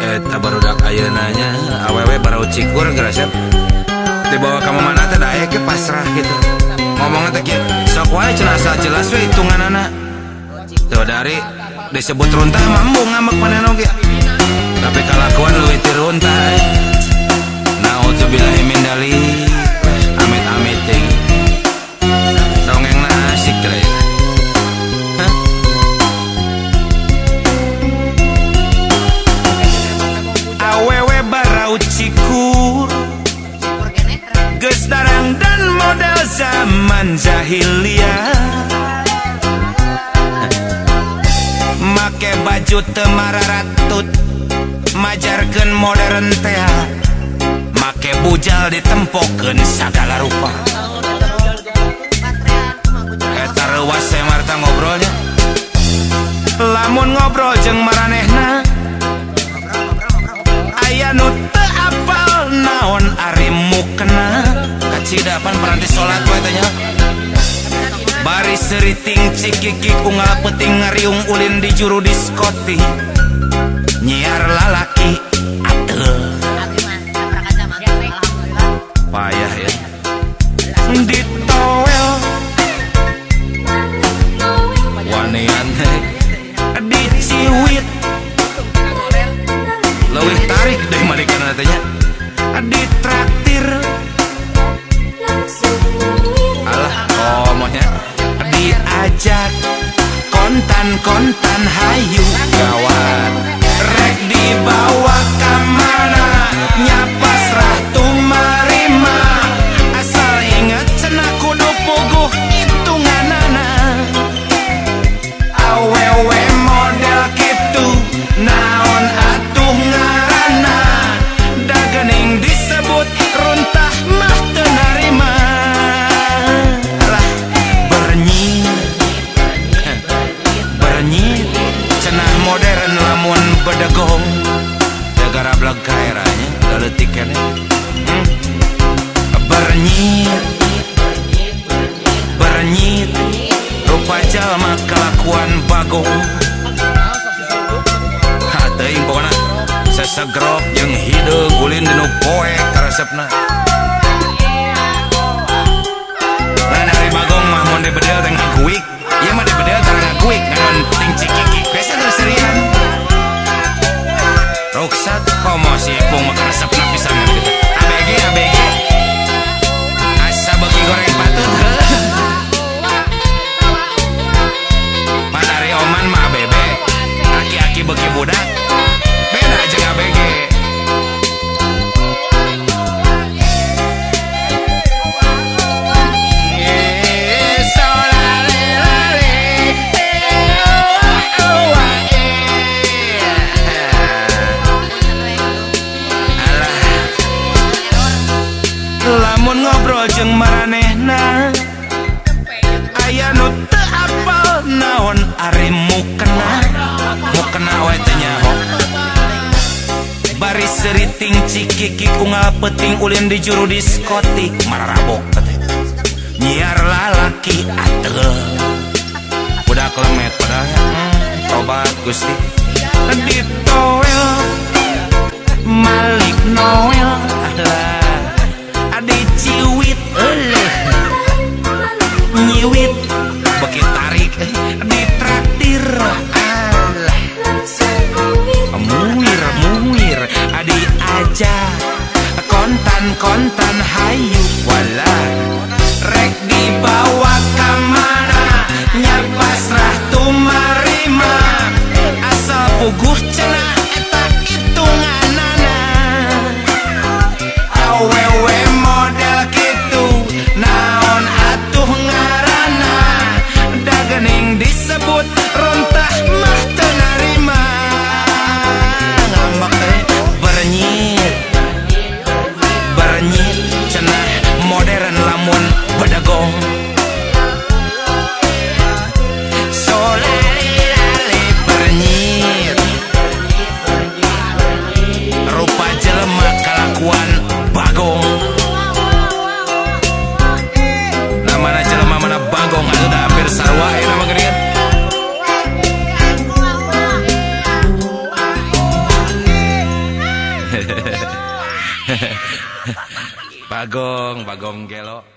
Eta barudak ayeuna nya awewe barau cikur gerasep. Dibawa ka mana teh daek ke pasrah gitu. Ngomongna teh kieu, sok wae cenah asal jelas we hitunganana. Tuh dari disebut runtah mah embung ngambek manehna oge. Tapi kalakuan leuwih ti runtah. Nauzubillahi min dzalik. Amit-amit ting. Dongengna asik teh. Hah? Awewe barau cikur geus darang dan model zaman jahiliyah. Make baju teu mararatut majarkeun modern teh. Make bujal ditempokeun sagala rupa. Eta reuas marta ngobrolnya. Lamun ngobrol jeung maranehna aya nu teu apal naon ari mukena. Kacida pan paranti salat wae teh nya. Bari seriting cikikik unggal peuting ngariung ulin di juru diskotik. Nyiar lalaki ateul. Payah ya. Ditowel wanian diciwit. Leuwih tarik deh malikana teh nya. Ditraktir. Alah komohnya diajak kontan-kontan hayu gawat. Rek dibawa ka mana nya pasrah tumarima. Asal inget cenah kudu puguh hitunganana. Awewe model kitu naon atuh ngaranna. Dagening disebut runtah mah teu narima. Alah bernyit bernyit cenah modern lamun bedegong. Dagara bleg kaeranya leutik keneh. Bernyit bernyit rupa jalma kalakuan bagong. Ha teuing pokona sesegrok jeung hideung ulin dinu poek karesepna. Nah ari bagong mah mun dibedel teh ngaguik. Ieu mah dibedel teh ngaguik ngan ting cikikik biasa geus serian. Ruksat komo si Ipung mah karesepna pisan gitu. ABG ABG. Asa beuki goreng patut heuh. Pan ari oman mah ABB. Aki-aki beuki budak. Beda jeung ABG. Lamun ngobrol jeung maranehna aya nu teu apal naon ari mukena. Mukena wae teh nyaho. Bari seriting cikikik unggal peuting ulin di juru diskotik mararabok teh. Nyiar lalaki ateul. Budak lemet padahal tobat Gusti. Ditowel Malik Noel alah. Diciwit eueuh nyiwit beuki tarik ditraktir alah muir muir diajak kontan-kontan hayu wala. Rek dibawa ka mana nya pasrah tumarima. Asal puguh cenah eta hitunganana. Awewe model kitu naon atuh ngaranna. Dagening disebut runtah mah teu narima. Ngambek teh bernyit bernyit cenah modern lamun bedegong. Solalilale bernyit Bagong, bagong gelo.